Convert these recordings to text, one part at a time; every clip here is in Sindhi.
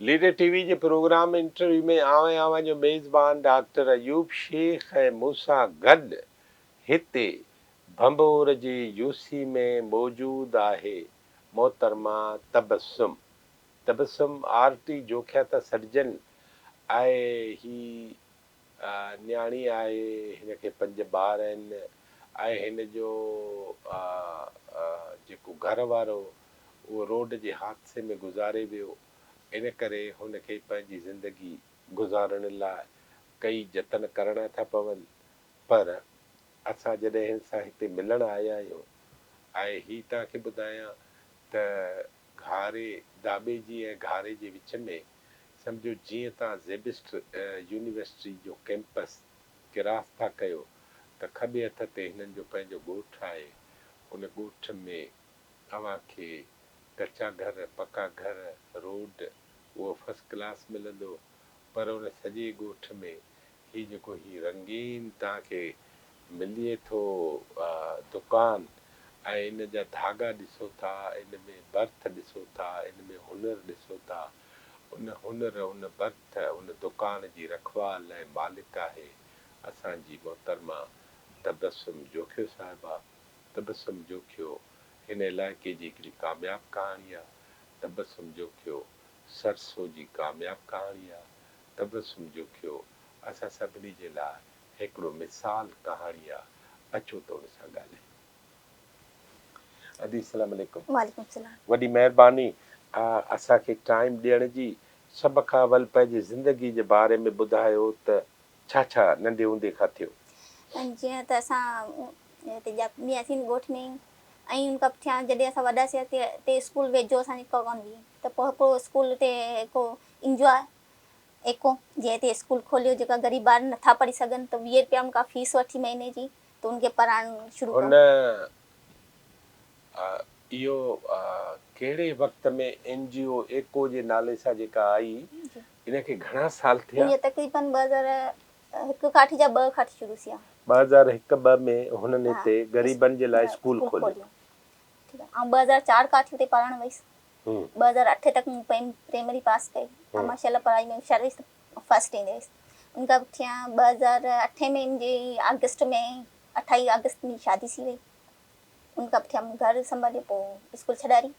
ليڊر ٽي وي جي پروگرام انٽرويو ۾ آئون ۽ اوهان جو ميزبان ڊاڪٽر ايوب شيخ ۽ مون سان گڏ هتي ڀنڀور جي يو سي ۾ موجود آهي محترمه تبسم تبسم آر ٽي جوکيا ٿا سڏجن آهي هي نياڻي آهي هن کي پنج ٻار آهن ۽ هن جو جيڪو گهر وارو اهو روڊ جي حادثي ۾ گذاري ويو ان ڪري هن کي پنهنجي زندگي گذارڻ لاء ڪئي جتن ڪرڻا ٿا پون پر اسان جڏهن هن سان هتي ملڻ آيا آهيون ۽ هي توهان کي ٻڌايان ته گهاري داٻيجي ۽ گهاري جي وچ ۾ سمجهو جيئن توهان زيبسٽ يونيورسٽي جو ڪئمپس ڪراس ٿا ڪيو ته کٻي هٿ تي هنن جو پنهنجو ڳوٺ آهي ان ڳوٺ ۾ اوهان کي ڪچا گهر، پڪا گهر، روڊ اهو فرسٽ ڪلاس ملندو پر ان سڄي ڳوٺ ۾ هي جيڪو هي رنگين توهان کي ملي ٿو دڪان ۽ ان جا ڌاڳا ڏسو ٿا، ان ۾ برٿ ڏسو ٿا، ان ۾ هنر ڏسو ٿا، ان هنر، ان برٿ، ان دڪان جي رکوال ۽ مالڪ آهي اسان جي محترمه تبسم جوکيو صاحبه. تبسم جوکيو هن علائقي جي هڪڙي ڪامياب ڪهاڻي آ. تبسم جوکيو سرسو جي ڪامياب ڪهاڻي آ. تبسم جوکيو اسان سڀني جي لاء هڪڙو مثال ڪهاڻي آ. اچو ته ان سان ڳالهايون. ادي السلام عليڪم. وعليڪم السلام. وڏي مهرباني اسان کي ٽائيم ڏيڻ جي. سڀ کان اول پنهنجي زندگي جي باري ۾ ٻڌايو ته ڇا ڇا ننڍي هوندي کان ٿيو؟ جيئن ته اسان هتي ڄاپياسين ڳوٺ ۾ ۽ ان کان پٺيان جڏهن اسان وڏا ٿياسين اتي اسڪول ويجهو اسان جي ڪونه هئي ته پوء هڪڙو اسڪول اتي هڪ اين جي او آهي ايڪو جنهن هتي اسڪول کوليو جيڪا غريب ٻار نٿا پڙهي سگهن ته 20 رپيا ان کان فيس وٺي مهيني جي ته ان کي پڙهائڻ شروع هن ڪيو. اهو ڪهڙي وقت ۾ اين جي او ايڪو جي نالي سان جيڪا آئي ان کي گهڻا سال ٿيا؟ اهي تقريبن 2001 کان وٺي جا ٻه کان وٺي شروع ٿيا. 2001 ٻه ۾ هنن ها هتي غريبن جي لاء اسڪول اسڪول کوليو. کوليو. ٺيڪ آهي آئون 2004 کان وٺي اتي پڙهڻ ويس. 2008 تڪ مون پرائمري پاس ڪئي ۽ ماشاء الله پڙهائي ۾ هوشيار هيس ته فرسٽ ايندي هيس. ان کان پٺيان 2008 ۾ منهنجي آگسٽ ۾ اٺاويهه آگسٽ منهنجي شادي ٿي وئي. ان کان پٺيان مون گهر سنڀاليو پوء اسڪول ڇڏاري.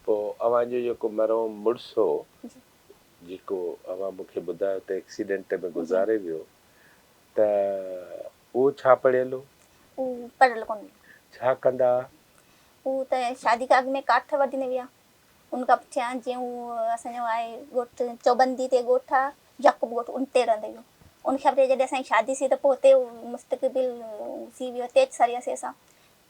پوء اوهان جو جيڪو مرحوم مڙس هو جيڪو اوهان مون کي ٻڌايو ته ايڪسيڊنٽ ۾ گذاري ويو ته اهو ڇا پڙهيل هو؟ هو پڙهيل ڪونه هو. ڇا ڪندا ها؟ هو ته شادي کان اڳ ۾ ڪاٺ وڍيندي هيا. ان کان پٺيان جيئن هو اسان جو آهي ڳوٺ چوبندي تي ڳوٺ آ يعقوب ڳوٺ ان تي رهندي هيو. ان کان پٺيان جڏهن اسان جي شادي ٿي ته پوء هتي مستقبل ٿي ويو هتي اچي سرياسين اسان.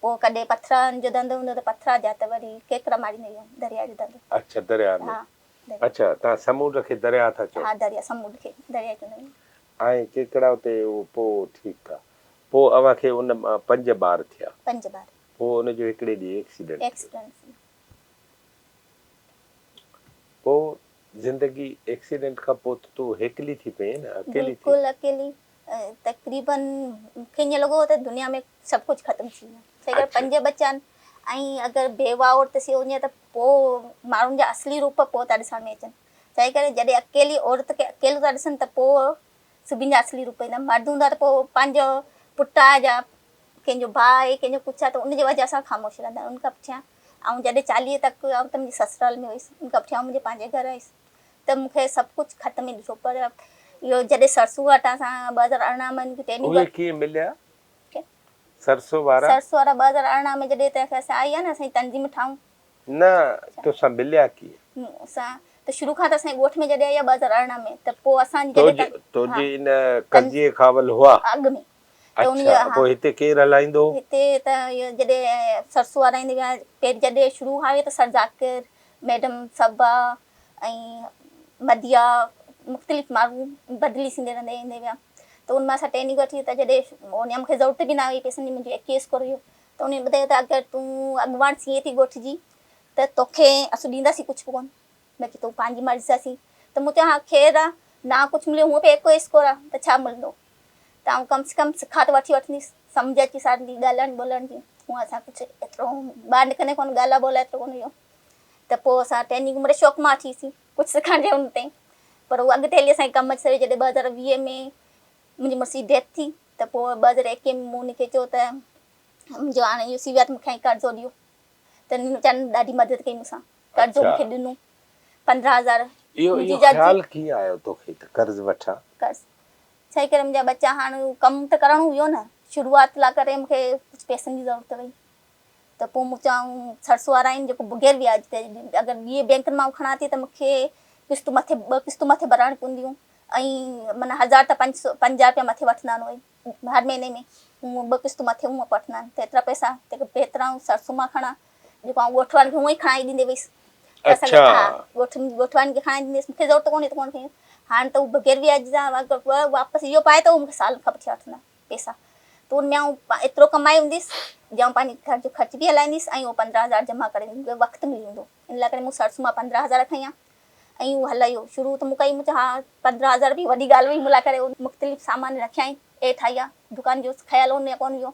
پوء ڪڏهن پٿرن جو ڌنڌو هوندو ته پٿرا جا ته وري ڪيڪڙا ماريندي هيم درياء جو ڌنڌو. اڇا درياء ۾. ها درياء. اڇا توهان سمونڊ کي درياء ٿا چئو. ها درياء سمونڊ کي درياء چوندا آهيون. ۽ ڪيڪڙا اتي اهو پوء ٺيڪ آ. پوء اوهان کي ان مان پنج ٻار ٿيا. پنج ٻار. پوء ان جو هڪڙي ڏينهن ايڪسيڊنٽ ٿيو. ايڪسيڊنٽ ٿيو. پوء زندگي ايڪسيڊنٽ کان پوء ته تون هيڪلي ٿي پئين نه اڪيلي ٿي. بلڪل اڪيلي تقريبن مون کي ائين لڳو ته دنيا ۾ سڀ ڪجهه ختم ٿي ويو ڇا ڪري پنج ٻچا آهن ۽ اگر بيواهه عورت ٿي وڃي ته پوء ماڻهن جا اصلي روپ پوء ٿا ڏسڻ ۾ اچن ڇا ڪري جڏهن اڪيلي عورت کي اڪيلو ٿا ڏسن ته پوء سڀني جا اصلي روپ ايندا مرد هوندا ته پوء پنهنجو پٽ آهي يا ڪنهن جو ڀاء آهي ڪنهن جو ڪجهه آهي ته ان جي وجه سان خاموش رهندا آهن ان کان پٺيان آئون جڏهن 40 تڪ آئون ته منهنجي سسرال ۾ هيس ان کان پٺيان آئون منهنجي پنهنجي گهر آيس ته مون کي سڀ ڪجهه خط ۾ ڏٺو پر اهو جڏهن سرسو وٽان اسان 2018 ۾ ان کي ٽريننگ اهي ڪيئن مليا سرسو وارا؟ سرسو وارا 2018 ۾ جڏهن ته اسان آئي آ نه اسان جي تنظيم ٺاهون. نه توسان مليا ڪيئن؟ مون سان ته شروع کان ته اسان جي ڳوٺ ۾ جڏهن آئي آ 2018 ۾ ته پوء اسان جي جڏهن توجي ان قضيي کان اول هئا؟ اڳ ۾ ته ان اڇا پوء هتي ڪير هلائيندو هو؟ هتي ته اهو جڏهن سرسو وارا ايندا هئا پهرين جڏهن شروع کان ته سر ذاڪر ميڊم صبا ۽ مديا مختلف ماڻهو بدلي ٿيندي رهندا ايندا هئا ته ان مان اسان ٽريننگ وٺي ته جڏهن ان مون کي ضرورت به نه هئي پئسن جي منهنجو 21 اسڪور هيو ته انهن ٻڌايو ته اگر تون اڳواڻ ٿئين ٿي ڳوٺ جي ته توکي اسون ڏينداسين ڪجهه به ڪونه باقي تون پنهنجي مرضي سان سين ته مون چيو ها خير آ نه ڪجهه مليو هونء به 21 اسڪور آ ته ڇا ملندو ته آئون ڪم سي ڪم سکا ته وٺي وٺنديس سمجهه اچي سارن جي ڳالهائڻ ٻولڻ جي هونء اسان ڪجهه ايترو ٻاهر نڪرندي ڪونه ڳالهاء ٻولهاء ايترو ڪونه هيو ته پوء اسان ٽريننگ مڙئي شوق مان وٺي سين ڪجهه سکڻ جي هن تي پر هو اڳتي هلي اسان کي ڪم اچي سگهيو جڏهن 2020 ۾ منهنجي مڙس جي ڊيٿ ٿي ته پوء 2021 ۾ مون هن کي چيو ته منهنجو هاڻي اهو سي ويو آهي ته مون کي هاڻي قرضو ڏيو ته هن ويچارن ڏاڍي مدد ڪئي مون سان قرضو مون کي ڏنو 15,000. اهو اهو خيال ڪيئن آيو توکي ته قرض وٺان؟ قرض ڇا ڪري منهنجا ٻچا هاڻ ڪم ته ڪرڻو هيو نه شروعات لاء ڪري مون کي ڪجهه پئسن جي ضرورت هئي ته پوء مون چيو آئون سرسو وارا آهن جيڪو بغير وياج تي اگر ٻي بينڪن مان آئون کڻان ٿي ته مون کي قسطون مٿي ٻه قسطون مٿي ڀرائڻ پونديون ۽ معنيٰ هزار ته پنج سو 50 رپيا مٿي وٺندا آهن اهي هر مهيني ۾ هونء ٻه قسطون مٿي هونء وٺندا آهن ته ايترا پئسا تنهن کان بهتر آئون سرسو مان کڻان جيڪو آئون ڳوٺ وارن کي هونء ئي کڻائي ڏيندي ويس ته اسان کي ها ڳوٺ ڳوٺ وارن کي کڻائي ڏيندي هيس مون کي ضرورت ڪونهي ته ڪونه کڻي هاڻ ته هو بغير وياج جا واپس اهو پائي ته هو مون کي سال کان پٺيان وٺندا پئسا ته ان ۾ آئون ايترو ڪمائي هونديس جو آئون پنهنجي گهر جو خرچ به هلائينديس ۽ اهو 15,000 جمع ڪري مون کي وقت ملي ويندو ان لاء ڪري مون سرس مان 15,000 کنيا ۽ اهو هلايو شروع ته مون ڪئي مون چيو ها 15,000 به وڏي ڳالهه هئي مون لاء ڪري مختلف سامان رکيائين اهي ٺاهيا دڪان جو خيال ان ۾ ڪونه ويو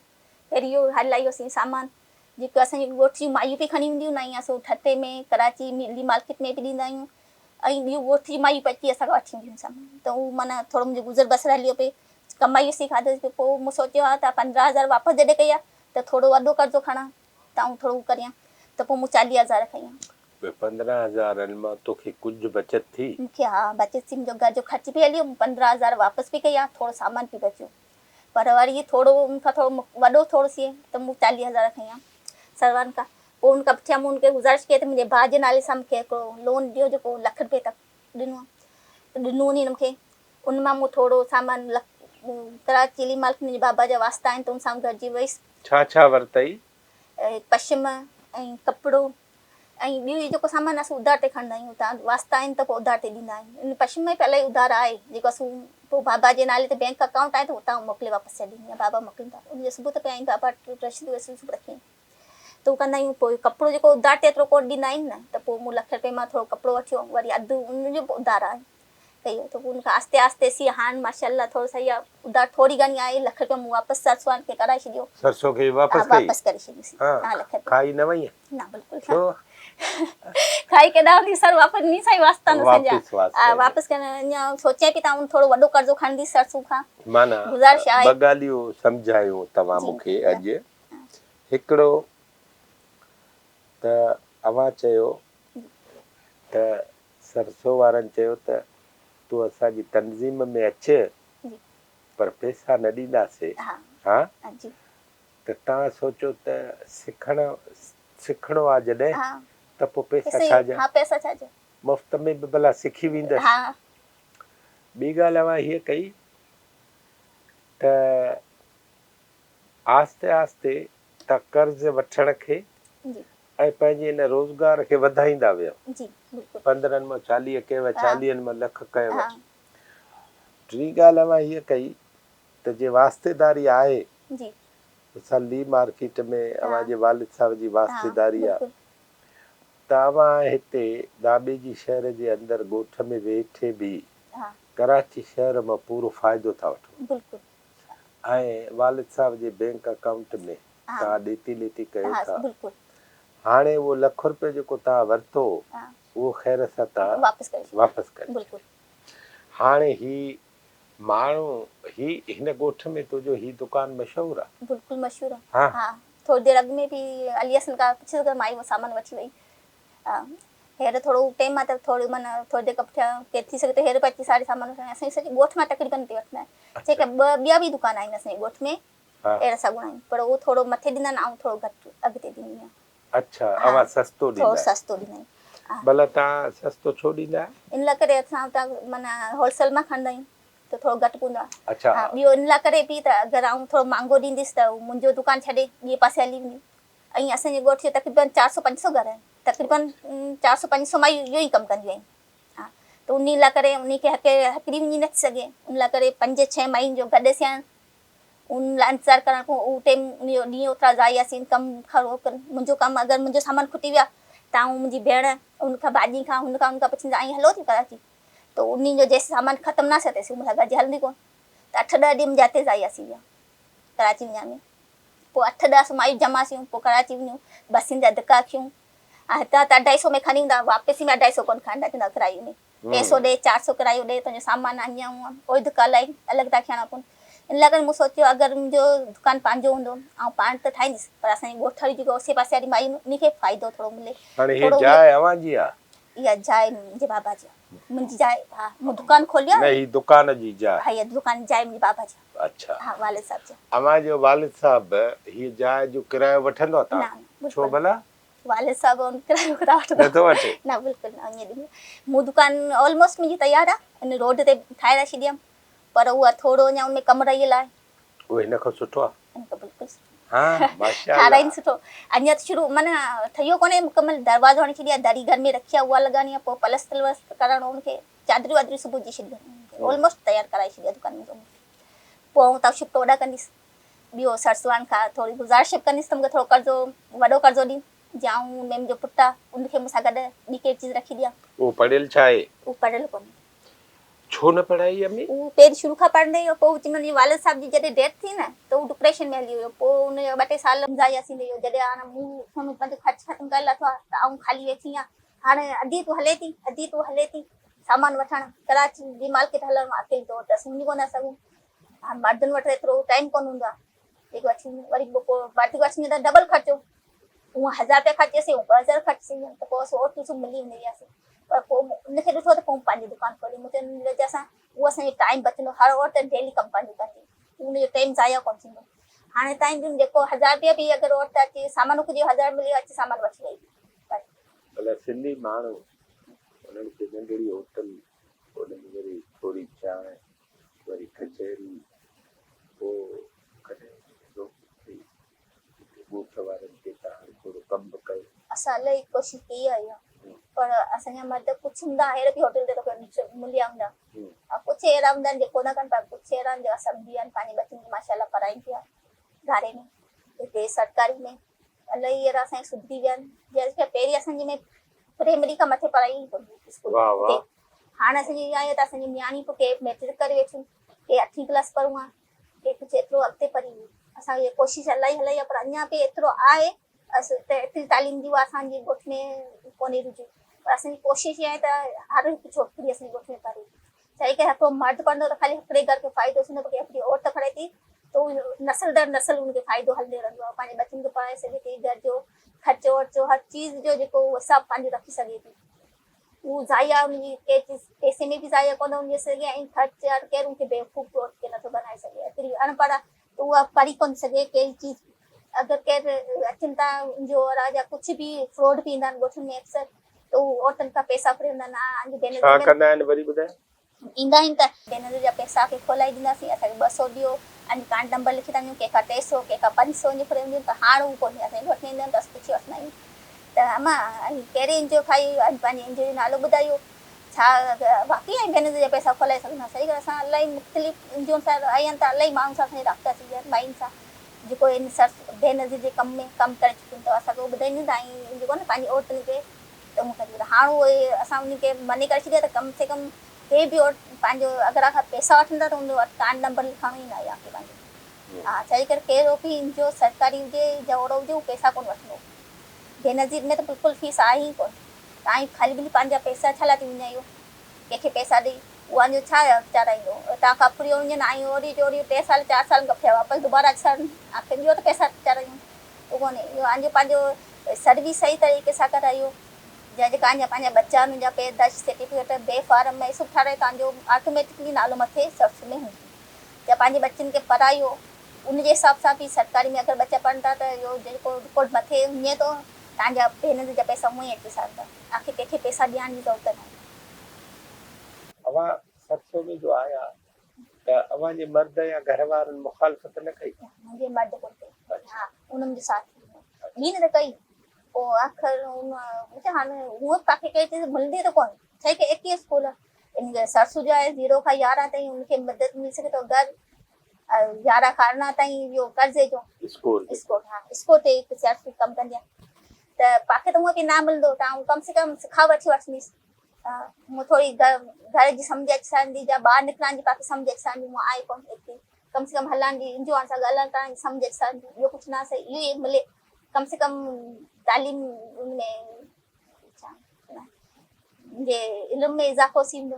پهرين اهو هلايوسين سامان جيڪو اسان جي ڳوٺ جون مايون به کڻي وينديون آهن ۽ اسان ٺٽي ۾ ڪراچي ملي مارڪيٽ ۾ به ڏيندا آهيون ۽ ٻيون ڳوٺ جون مايون به اچي اسان کان وٺي وينديون آهن سامان ته اهو معنيٰ ٿورو منهنجو گذر بسر هليو پئي ڪمائيوسين کاڌوسين پئي پوء مون سوچيو ها ته 15,000 واپس جڏهن ڪئي آهي ته ٿورو وڏو قرضو کڻان ته آئون ٿورو ڪريان ته پوء مون 40,000 کنيا. پوء 15 هزارن مان توکي ڪجهه بچت ٿي؟ مون کي ها بچت ٿي منهنجو گهر جو خرچ به هليو مون 15,000 واپس به ڪيا ٿورو سامان به بچيو. پر وري ٿورو ان کان ٿورو وڏو ٿورو سي ته مون 40,000 کنيا سروان کان پوء ان کان پٺيان مون ان کي گذارش ڪئي ته منهنجي ڀاء جي نالي سان مون کي هڪڙو لون ڏيو جيڪو لک روپئي تڪ ڏنو ته ڏنو انهي مون کي ان مان مون ٿورو سامان لک ڪراچي علي مالڪ منهنجي بابا جا واسطا آهن ته ان سان گڏجي ويس. ڇا ڇا ورتئي؟ پشم ۽ ڪپڙو ۽ ٻيو هي جيڪو سامان اسين اڌار تي کڻندا آهيون اتان واسطا آهن ته پوء اڌار تي ڏيندا آهن ان پشم ۾ به الاهي اڌار آهي جيڪو اسين پوء بابا جي نالي تي بينڪ اڪائونٽ آهي ته اتان موڪلي واپس ڇڏيندي آهيان بابا موڪليندا ان جو ثبوت پيا آهن بابا رشيد وشيد سڀ رکي ته هو ڪندا آهيون پوء ڪپڙو جيڪو اڌار تي ايترو ڪونه ڏيندا آهن نه ته پوء مون لک رپئي مان ٿورو ڪپڙو وٺيو وري اڌ ان جو به اڌار آهي ڪيو ته ان کان آهستي آهستي سي هاڻ ماشاء الله ٿورو صحيح آ اڌار ٿوري گهڻي آهي لک رپيو مون واپس سرسو وارن کي ڪرائي ڇڏيو. سرسو کي واپس ڪئي؟ واپس ڪري ڇڏيو سي ها لک رپيو. کائي نه وئين؟ نه بلڪل ڇو؟ کائي ڪيڏانهن ويندي سر واپس ڏني سائين واسطا آهن اسان جا. واپس واسطا آهن. واپس ڪرڻ اڃا سوچيان پئي ته آئون ٿورو وڏو قرضو کڻنديس سرسو کان. معنيٰ گذارش آهي. ٻه ڳالهيون سمجهايون توهان مون کي اڄ هڪڙو ته اوهان چيو ته سرسو وارن چيو ته تون اسان جي تنظيم ۾ اچ پر پئسا نه ڏينداسي ها ته توهان سوچيو ته سکڻ سکڻو آ جڏهن ته پوء پئسا ڇا جا مفت ۾ به ڀلا سکي ويندس. ٻي ڳالهه اوهان هيء ڪئي ته آهستي آهستي توهان قرض وٺڻ کي ۽ پنهنجي ان روزگار کي وڌائيندا ويا. 15 مان 40 ڪيو، چاليهن مان لک ڪيو. ٽين ڳالهه اوهان هيء ڪئي ته جي واسطيداري آهي، مثال لي مارڪيٽ ۾ اوهان جي والد صاحب جي واسطيداري آهي ته اوهان هتي داٻيجي شهر جي اندر ڳوٺ ۾ ويٺي به ڪراچي شهر مان پورو فائدو ٿا وٺو ۽ والد صاحب جي بينڪ اڪائونٽ ۾ توهان ڏيتي ليتي ڪيو ٿا. هاڻي اهو لک رپيو جيڪو توهان ورتو اهو خير سان توهان واپس ڪري ڇڏيو. هاڻي هي ماڻهو هي هن ڳوٺ ۾ تنهنجو هي دڪان مشهور آ؟ بلڪل مشهور آ. ها ٿوري دير اڳ ۾ به علي حسن کان پڇيس ته مائي اهو سامان وٺي وئي. هير ٿورو ٽيم آ ته ٿوري معنيٰ ٿوري دير کان پٺيان ڪير ٿي سگهي ٿو هير به اچي ساري سامان وٺڻ اسان جي سڄي ڳوٺ مان تقريبن هتي وٺندا آهن. جيڪا ٻه ٻيا به دڪان آهن اسان جي ڳوٺ ۾ اهڙا سڳڻا آهن پر اهو ٿورو مٿي ڏيندا آهن آئون ٿورو گهٽ اڳتي ڏيندي آهيان. اڇا اوهان سستو ڏيندا آهيو. ٿورو سستو ڏيندا آهيون. ڀلا توهان سستو ڇو ڏيندا آهيو؟ ان لاء ڪري اسان اتان معنيٰ هول سيل مان کڻندا آهيون ته ٿورو گهٽ پوندو آهي. اڇا. ها ٻيو ان لاء ڪري به ته اگر آئون ٿورو مهانگو ڏينديس ته هو منهنجو دڪان ڇڏي ٻئي پاسي هلي ويندي ۽ اسان جي ڳوٺ جو تقريبن چار سو پنج سو گهر آهن تقريبن چار سو پنج سو مايون اهو ئي ڪم ڪنديون آهن ها ته انهي لاء ڪري انهي کي هڪڙي وڃي نٿي سگهي ان لاء ڪري پنج ڇهه ماين جو گڏ ٿيڻ ان لاء انتظار ڪرڻ کان اهو ٽيم ان جو ڏينهن اوترا ضايع ٿين ڪم کان روڪ منهنجو ڪم اگر منهنجو سامان کٽي ويو آهي ته آئون منهنجي ڀيڻ ان کان ڀاڄي کان هن کان ان کان پڇندي آئين هلو ٿي ڪراچي ته انهي جو جيسين سامان ختم نه ٿئي تيسين مون سان گڏجي هلندي ڪونه ته اٺ ڏهه ڏينهن منهنجا هتي ضايع ٿي ويا ڪراچي وڃڻ ۾ پوء اٺ ڏهه اسان مايون جمع ٿيون پوء ڪراچي وڃون بسين جا ڌڪا کيون ۽ هتان ته اڍائي سو ۾ کڻي ايندا واپسي ۾ اڍائي سو ڪونه کڻندا چوندا ڪرايي ۾ ٽي سو ڏي چار سو ڪرايو ڏي تنهنجو سامان اڃا هونء اهي ڌڪا الائي الڳ ٿا کائڻا پون ان لاء ڪري مون سوچيو اگر منهنجو دڪان پنهنجو هوندو آئون پاڻ ته ٺاهيندس پر اسان جي ڳوٺ واري جيڪو اوسي پاسي واري مايون آهن ان کي فائدو ٿورو ملي هاڻي هي ٿورو جاء اوهان جي آ؟ اها جاء منهنجي بابا جي آ منهنجي جاء ها مون دڪان کوليو آ نه هي دڪان جي جاء. ها اها دڪان جي جاء منهنجي بابا جي آ. اڇا. ها والد صاحب جي آ. اوهان جو والد صاحب هي جاء جو ڪرايو وٺندو آ نه توهان نه کان؟ بلڪل ڇو ڀلا؟ والد صاحب ان ڪرايو ڪتا وٺندو نه ٿو وٺي؟ نه بلڪل نه ائين ڏيندو مون دڪان آلموسٽ منهنجي تيار آ ان روڊ تي ٺاهي رکي ڏيم پر اها ٿورو اڃا ان ۾ ڪم رهيل آهي. اهو هن کان سٺو آ. ان کان بلڪل سٺو. ها ماشاء الله. ٺاراهين سٺو اڃا ته شروع معنيٰ ٺهيو ڪونهي مڪمل دروازو هڻي ڇڏي آ دري گهر ۾ رکي آ اها لڳائڻي آ پوء پلستر ولستر ڪرائڻو ان کي چادريون وادريون سبجي ڇڏيون آهن آلموسٽ تيار ڪرائي ڇڏي آ دڪان منهنجو پوء آئون اتان شفٽ هوڏانهن ڪنديس ٻيو سرس وارن کان ٿوري گذارش به ڪنديس ته مون کي ٿورو قرضو وڏو قرضو ڏين جيئن آئون ۽ منهنجو پٽ آ ان کي مون سان گڏ ٻي ڪهڙي چيز رکي ڏيان. اهو پڙهيل ڇا آهي؟ اهو پڙهيل ڪونهي. ڇو نه پڙهائي امي؟ اهو پهرين شروع کان پڙهندي هيو پوء وچ ۾ ان جي والد صاحب جي جڏهن ڊيٿ ٿي نه ته هو ڊپريشن ۾ هلي ويو پوء ان جا ٻه ٽي سال ضايع ٿيندي ويو جڏهن هاڻ مون سونو پنهنجو خرچ ختم ڪري لاٿو آهي ته آئون خالي ويٺي آهيان هاڻ ادي تون هلي ٿي ادي تون هلي ٿي سامان وٺڻ ڪراچي جي مارڪيٽ هلڻ اڪيلي طور تي اسين وڃي ڪونه ٿا سگهون هاڻ مردن وٽ ايترو ٽائيم ڪونه هوندو آهي جيڪي وٺي وڃون وري پوء مرد وٺي وڃن ته ڊبل خرچو هونء هزار رپيا خرچ ٿئي هونء 2000 خرچ ٿي وڃن ته پوء اسين عورتون سڀ ملي وڃي وياسين پر پوء مون ان کي ڏٺو ته پوء مون پنهنجو دڪان کوليو مون چيو ان جي وجه سان اهو اسان جو ٽائيم بچندو هر عورت ڊيلي ڪم پنهنجو ڪندي ان جو ٽائيم ضايع ڪونه ٿيندو هاڻي تائين به جيڪو هزار رپيا به اگر عورت اچي سامان کجي هزار ملي اچي سامان وٺي وئي بس. ڀلا سنڌي ماڻهو انهن کي ننڍڙي هوٽل ان ۾ وري ٿوري چانهه وري ڪچهري پوء ڪڏهن روڪ ٿي اتي ڳوٺ وارن کي ته هاڻي ٿورو ڪم به ڪيو. اسان الاهي ڪوشش ڪئي آهي اها پر اسان جا مرد ڪجهه هوندا اهڙا به هوٽل تي توکي مليا هوندا ۽ ڪجهه اهڙا هوندا آهن جيڪو نه ڪن پر ڪجهه اهڙا آهن جيڪا سمجهي ويا آهن پنهنجي ٻچن کي ماشاء الله پڙهائين پيا اداري ۾ هتي سرڪاري ۾ الاهي اهڙا اسان جا سڌري ويا آهن جنهن کي پهرين اسان جي ۾ پرائمري کان مٿي پڙهائي ئي ڪونه هئي اسڪول ۾ هاڻ اسان جي اها آهي ته اسان جي نياڻي پوء ڪي ميٽرڪ ڪري ويٺيون ڪي اٺين ڪلاس پڙهون ها ڪي ڪجهه ايترو اڳتي پڙهي وئي اسان کي ڪوشش الاهي هلائي آهي پر اڃا به ايترو آهي ته ايتري تعليم جي اها اسان جي ڳوٺ ۾ ڪونهي رجوع پر اسان جي ڪوشش اها آهي ته هر هڪ ڇوڪري اسان جي ڳوٺ ۾ پڙهي چاهي ڪي هڪڙو مرد پڙهندو ته خالي هڪڙي گهر کي فائدو ٿيندو باقي هڪڙي عورت پڙهي ٿي ته نسل در نسل ان کي فائدو هلندو رهندو آهي پنهنجي ٻچن کي پڙهائي سگهي ٿي گهر جو خرچو ورچو هر چيز جو جيڪو حساب پنهنجو رکي سگهي ٿي هو ضايع ان جي ڪنهن چيز پئسي ۾ به ضايع ڪونه وڃي سگهي ۽ خرچ يا ڪير ان کي بيوقوف به عورت کي نٿو بنائي سگهي ايتري اڻ پڙهه ته اها پڙهي ڪونه سگهي ڪهڙي چيز اگر ڪير اچن ٿا ان جو وارا يا ڪجهه به فراڊ به ايندا آهن ڳوٺن ۾ اڪثر ته هو عورتن کان پئسا ڦري ويندا آهن نه ڇا ڪندا آهن وري ٻڌايو. ايندا آهن ته بينظير جا پئسا کي کولائي ڏينداسين اسان کي 200 ڏيو ۽ ڪارڊ نمبر لکي ٿا وڃون ڪنهن کان 300 ڪنهن کان 500 ائين ڦري وينديون پر هاڻ هو ڪونهي اسان کي وٺڻ ايندا آهن ته اسين پڇي وٺندا آهيون ته اما هي ڪهڙي اين جي او کان آئي آهيو ۽ پنهنجي اين جي او جو نالو ٻڌايو ڇا واقعي ۽ بينظير جا پئسا کولائي سگهندا صحيح ڳالهه اسان الاهي مختلف اين جي او سان آيا آهن ته الاهي ماڻهن سان اسان جا رابطا ٿي ويا آهن ماين سان جيڪو ان سر بينظير جي ڪم ۾ ڪم ڪري چڪيون اٿو اسان کي هو ٻڌائينديون ته ۽ جيڪو نه پنهنجي عورتن کي ته مون کي هاڻ اهي اسان انهن کي منع ڪري ڇڏيو آهي ته ڪم سي ڪم ڪي به عورت پنهنجو اگر کان پئسا وٺندا ته ان وٽ ڪارڊ نمبر لکائڻو ئي ناهي آخر پنهنجو ها ڇا جي ڪري ڪهڙو به ان جو سرڪاري هجي يا اوڙو هجي هو پئسا ڪونه وٺندو بينظير ۾ ته بلڪل فيس آهي ئي ڪونه تائين خالي ٻلي پنهنجا پئسا ڇا لاء ٿي وڃايو ڪنهن کي پئسا ڏئي اها جو ڇا چارائيندو اتان کان ڦريو وڃن ۽ اوري جوري ٽي سال چار سال کان پوء واپس دوباره اچن آخر ٻيو ته پئسا چارايون اهو ڪونهي اهو آنجو پنهنجو سروس صحيح طريقي سان ڪرايو جا جيڪا آنجا پنهنجا ٻچا آهن انجا پيدائش سرٽيفڪيٽ بي فارم ۽ سڀ ٺارايو ته آنجو آٽوميٽڪلي نالو مٿي سرس ۾ هوندو يا پنهنجي ٻچن کي پڙهايو ان جي حساب سان به سرڪاري ۾ اگر ٻچا پڙهن ٿا ته اهو جيڪو رڪارڊ مٿي وڃي ٿو تان جا ڀينر جا پئسا اونئن ئي اچي سگهن ٿا آخر ڪنهن کي پئسا ڏيڻ جي ضرورت ناهي. اوهان سرسو ۾ جو آيا ته اوهان جي مرد يا گهر وارن مخالفت نه ڪئي؟ منهنجي مرد ڪونه ڪئي. ها ان منهنجو ساٿ ڏنو. ٻي نه ته ڪئي. پوء آخر ان مون چيو هاڻي هونء به ڪاٿي ڪنهن چيز ملندي ته ڪونه. ڇا ڪي ايڪيهه اسڪول ان کي سرسو جو آهي زيرو کان 11 تائين ان کي مدد ملي سگهي ٿو گهر 11 کان 18 تائين اهو قرضي جو اسڪول اسڪول ها اسڪول تي هڪ سرسو ڪم ڪندي آهي ته پاکي ته هونء به نه ملندو ته آئون ڪم سي ڪم سکا وٺي وٺنديس مون ٿوري گهر جي سمجهه اچي سگهندي يا ٻاهر نڪرڻ جي پاکي سمجهه اچي سگهندي مون آهي ڪونه ايتري ڪم سي ڪم هلڻ جي انجو سان ڳالهائڻ ڪرڻ جي سمجهه اچي سگهندي ٻيو ڪجهه نه سهي اهو ئي ملي ڪم سي ڪم تعليم ان ۾ منهنجي علم ۾ اضافو ٿيندو.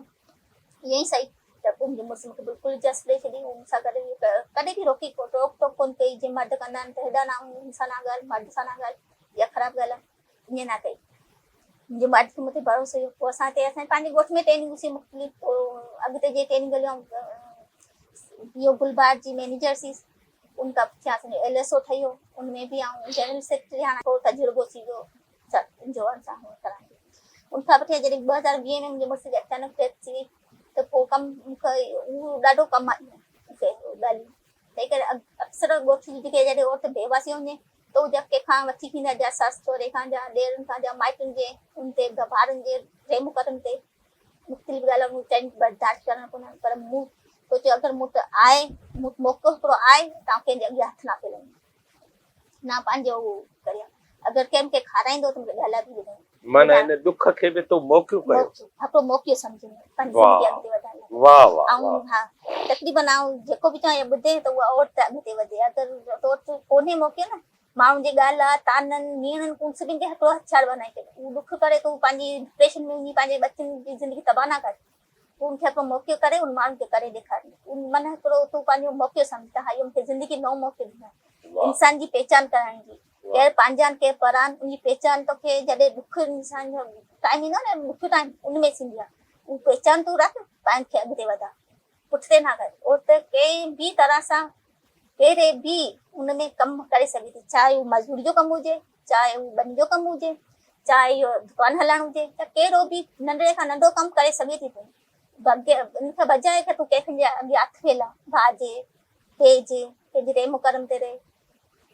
ائين ئي سهي ته پوء منهنجي مڙس مون کي بلڪل اجازت ڏئي ڇڏي. هو مون سان ڪڏهن به ڪڏهن به روڪي روڪ ٽوڪ ڪونه ڪئي. جيئن مرد ڪندا آهن ته هيڏانهن نه هن سان نه ڳالهه، مرد سان نه ڳالهه، اها خراب ڳالهه آهي. ائين نه ڪئي. منهنجي مرد کي مون تي ڀروسو هيو. پوء اسان هتي اسان پنهنجي ڳوٺ ۾ ٽريننگ سي مختلف پوء اڳتي جي ٽريننگ هليو اهو گلبار جي مئنيجر سيس ان کان پٺيان اسان جو ايل ايس او ٺهي ويو ان ۾ به آئون جنرل سيڪريٽري هاڻي ٿورو تجربو ٿي ويو جوان سان هو ڪرائڻ جو ان کان پٺيان جڏهن 2020 ۾ منهنجي مڙس جي اچانڪ ڊيٿ ٿي وئي ته پوء ڪم مون کي اهو ڏاڍو ڪم آيو مون کي ڳالهيون تنهن ڪري اڪثر ڳوٺ جي جيڪي جڏهن عورت بيوه ٿي وڃي ته هو جا ڪنهن کان وٺي ٿيندا جا سس سهري کان جا ڏيرن کان جا مائٽن جي ان تي ڀائرن جي رحم ڪرم تي مختلف ڳالهيون مون چين برداشت ڪرڻ ڪونه پر مون سوچيو اگر مون وٽ آهي مون وٽ موقعو هڪڙو آهي ته آئون ڪنهن جي اڳيان هٿ نه ڦيلائيندس نه پنهنجو اهو ڪريان اگر ڪنهن مون کي کارائيندو ته مون کي ڳالهائي به ٻڌائيندو. معنيٰ هن ڏک کي به تو موقعو ڪيو. موقعو هڪڙو موقعو سمجهيو پنهنجي زندگي اڳتي وڌائڻ لاء. واه واه آئون واه. ها تقريبن آئون جيڪو به چوان يا ٻڌي ته اها عورت اڳتي وڌي اگر تو وٽ ڪونهي موقعو نه ماڻهن جي ڳالهه طعنن ميڻن ڪون سڀن کي هڪڙو هٿيار بنائي ڇڏ اهو ڏک ڪري تون پنهنجي ڊپريشن ۾ وڃي پنهنجي ٻچن جي زندگي تباهه نه ڪر تون ان کي هڪڙو موقعو ڪري ان ماڻهن کي ڪري ڏيکار ان من هڪڙو تون پنهنجو موقعو سمجھ ته ها اهو مونکي زندگي نئون موقعو ڏنو آهي انسان جي پهچان ڪرائڻ جي ڪير پنهنجا آهن ڪير پرا آهن ان جي پهچان توکي جڏهن ڏک انسان جو ٽائيم ايندو آهي نه ڏکيو ٽائيم ان ۾ ٿيندي آهي اهو پهچان تون رک پاڻ کي اڳتي وڌا پٺتي نه ڪر عورت ڪنهن به طرح سان ڪهڙي به ان ۾ ڪم ڪري سگهي ٿي چاهي هو مزوري جو ڪم هجي چاهي هو ٻني جو ڪم هجي چاهي اهو دڪان هلائڻ هجي يا ڪهڙو به ننڍڙي کان ننڍو ڪم ڪري سگهي ٿي تون ان کان بجاء ته تون ڪنهن جي اڳيان هٿ ڦيلا ڀاء جي پيء جي ڪنهن جي رحم و ڪرم تي رهي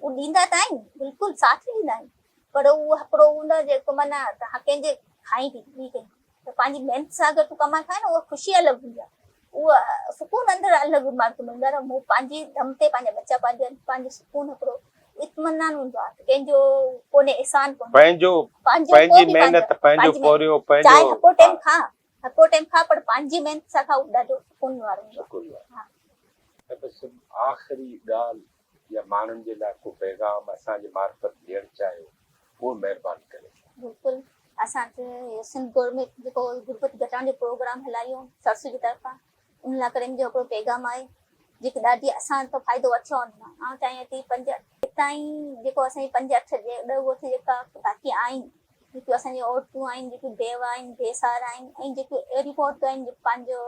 هو ڏيندا ته آهن بلڪل ساٿ ڏيندا آهن پر اهو هڪڙو هوندو آهي جيڪو معنيٰ ها ڪنهن جي کائين ٿي ٻي ڪنهن ته پنهنجي محنت سان اگر تون ڪمائي کائين نه اها خوشي الڳ هوندي آهي اهو سڪون اندر الڳ ماڻهو کي ملندو آهي مون پنهنجي دم تي پنهنجا ٻچا پاليا آهن پنهنجو سڪون هڪڙو اطمينان هوندو آهي ڪنهن جو ڪونهي احسان ڪونهي پنهنجو پنهنجي محنت پنهنجو پورهيو پنهنجو چاهي هڪو ٽيم کا هڪو ٽيم کا پر پنهنجي محنت سان کا اهو ڏاڍو سڪون وارو هوندو سڪون وارو ته بس آخري ڳالهه يا ماڻهن جي لاء ڪو پيغام اسان جي معرفت ڏيڻ چاهيو اهو مهرباني ڪري. بلڪل اسان سنڌ گورنمينٽ جيڪو غربت گهٽائڻ جو پروگرام هلايو سرسو جي طرفان ان لاء ڪري منهنجو هڪڙو پيغام آهي جيڪي ڏاڍي اسان ته فائدو وٺيو آهي ان مان آئون چاهيان ٿي پنج هتان ئي جيڪو اسان جي پنج اٺ ڏهه ڳوٺ جيڪا باقي آهن جيڪيون اسان جون عورتون آهن جيڪيون بيوه آهن بي سهارا آهن ۽ جيڪيون اهڙيون به عورتون آهن جيڪي پنهنجو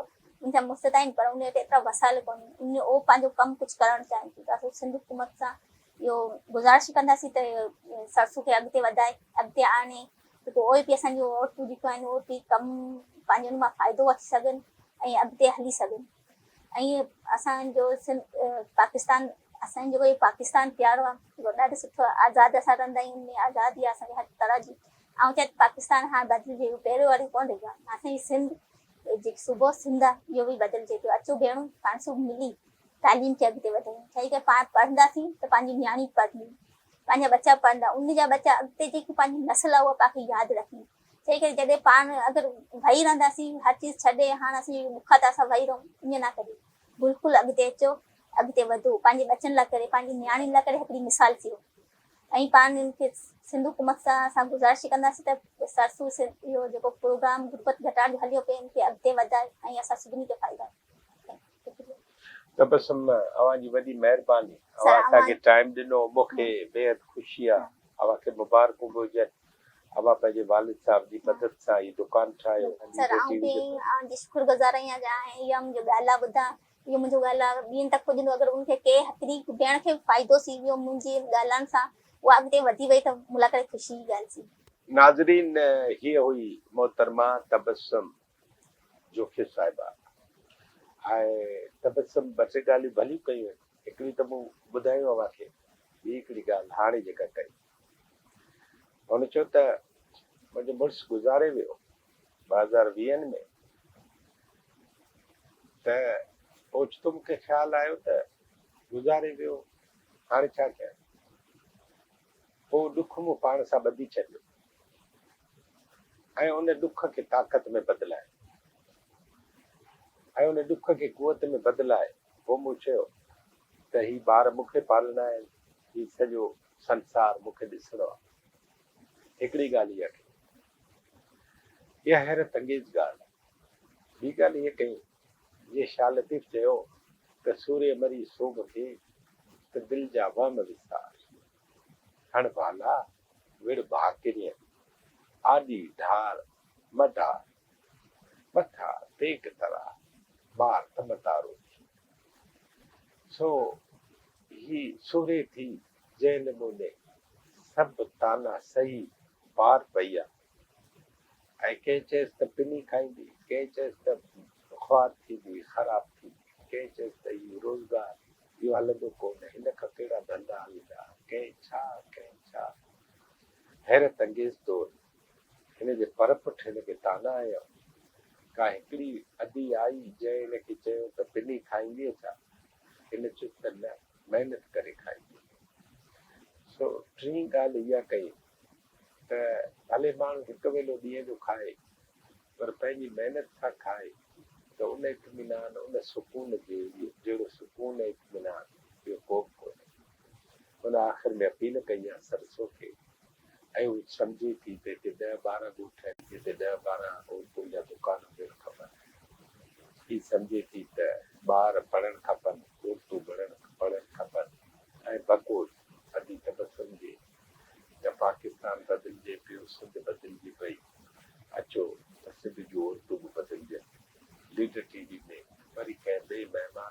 ان جا مڙس ته آهن پر ان وٽ ايترا وسائل ڪونهن ان اهو پنهنجو ڪم ڪجهه ڪرڻ چاهين ٿيون ته اسان سنڌ حڪومت سان اهو گذارش ڪنداسين ته سرسو کي اڳتي وڌائي اڳتي آڻي ته پوء اهي به اسان جون عورتون جيڪيون آهن اهي به ڪم پنهنجو ان مان فائدو وٺي سگهن ۽ اڳتي هلي سگهن ۽ اسان جو پاڪستان اسان جو جيڪو پاڪستان پيارو آهي اهو ڏاڍو سٺو آهي آزاد اسان رهندا آهيون ان ۾ آزادي آهي اسان کي هر طرح جي آئون چاهيان ٿي پاڪستان هاڻي بدلجي ويو پهريون واري ڪونه رهيو آهي اسان جي سنڌ جيڪي صوبو سنڌ آهي اهو به بدلجي پيو اچو ڀيڻون پاڻ سڀ ملي تعليم کي اڳتي وڌايون ڇا جي ڪري پاڻ پڙهنداسين ته پنهنجي نياڻي پڙهندي پنهنجا ٻچا پڙهندا ان جا ٻچا اڳتي جيڪي پنهنجي نسل آهي اها پاڻ کي ياد رکندي ڇا جي ڪري جڏهن پاڻ اگر ويهي رهنداسين هر چيز ڇڏي هاڻ اسين بکا ته اسان ويهي رهون ائين نه ڪجي بلڪل اڳتي اچو اڳتي وڌو پنهنجي ٻچن لاء ڪري پنهنجي نياڻين لاء ڪري هڪڙي مثال ٿيو ۽ پاڻ ان کي سنڌ حڪومت سان اسان گذارش ڪنداسين ته سرسو اهو جيڪو پروگرام غربت گهٽائڻ جو هليو پئي ان کي اڳتي وڌائي ۽ اسان سڀني کي فائدا تبسم اوهان جي وڏي مهرباني اوهان اسان کي ٽائيم ڏنو مون کي بيحد خوشي آ اوهان کي مبارڪون به هجن اوهان پنهنجي والد صاحب جي مدد سان هي دڪان ٺاهيو سر آئون به اوهان جي شڪر گذار آهيان جا اها منهنجو ڳالهه ٻڌا اهو منهنجو ڳالهه ٻين تڪ پڄندو اگر ان کي ڪنهن هڪڙي ڀيڻ کي به فائدو ٿي ويو منهنجي ڳالهائڻ سان اها اڳتي وڌي وئي ته مون لاء ڪري خوشي جي ڳالهه ٿي. ناظرين هيء هئي محترمه تبسم جوکيو صاحبه ۽ تبسم ٻه ٽي ڳالهيون ڀليون ڪيون آهن هڪڙي ته مون ٻڌايون اوهان کي ٻي هڪڙي ڳالهه هاڻي جيڪا ڪئي هن چيو ته منهنجو مڙس گذاري ويو 2020 ۾ ته اوچتو مون کي خيال آيو ته گذاري ويو هاڻي ڇا ڪيان پوء ڏک مون پاڻ سان ٻڌي ڇڏيو ۽ ان ڏک کي طاقت ۾ بدلائي ۽ ان ڏک کي قوت ۾ بدلائي پوء مون چيو ته هي ٻار مون کي پالڻا آهن، هي سڄو سنسار مون کي ڏسڻو آهي. هڪڙي ڳالهه اها ڪئي. اها حيرت انگيز ڳالهه آهي. ٻي ڳالهه هيء ڪئي، جيئن شاهه لطيف چيو ته سورهيه مري سوڀ کي، ته دل جا وهم وسار. هڻ ڀالا، وڙ ڀاڪرين، آڏي ڍار م ڍار، مٿا تيغ ترار، مار ته متارو ٿي. سو هي سورهيه ٿي جنهن نموني سڀ طعنا سهي پار پئي آ ۽ ڪنهن چيس ته پني کائيندي، ڪنهن چيس ته خوار ٿيندي، خراب ٿيندي، ڪنهن چيس ته هي روزگار اهو هلندو ڪونه، هن کان ڪهڙا ڌنڌا هلندا، ڪنهن ڇا، ڪنهن ڇا. حيرت انگيز طور هن جي پر پٺ هن کي طعنا هنيا. ڪا هڪڙي ادي آئي جنهن هن کي چيو ته پني کائيندينء ڇا؟ هن چيس ته نه، محنت ڪري کائينديس. سو ٽين ڳالهه اها ڪئي ته ڀلي ماڻهو هڪ ويلو ڏينهن جو کائي پر پنهنجي محنت سان کائي ته ان اطمينان، ان سڪون جي جهڙو سڪون ۽ اطمينان ٻيو ڪو به ڪونهي. هن آخر ۾ اپيل ڪئي آهي سرسو کي ۽ هو سمجهي ٿي ته هتي ڏهه 12 ڳوٺ آهن جتي ڏهه 12 عورتن جا دڪان هجڻ کپن. هي سمجهي ٿي ته ٻار پڙهڻ کپن، عورتون پڙهڻ کپن ۽ بقول ادي تبسم جي ته پاڪستان بدلجي پيو، سنڌ بدلجي پئي، اچو ته سنڌ جون عورتون به بدلجن. ليڊر ٽي وي ۾ وري ڪنهن ٻئي مهمان.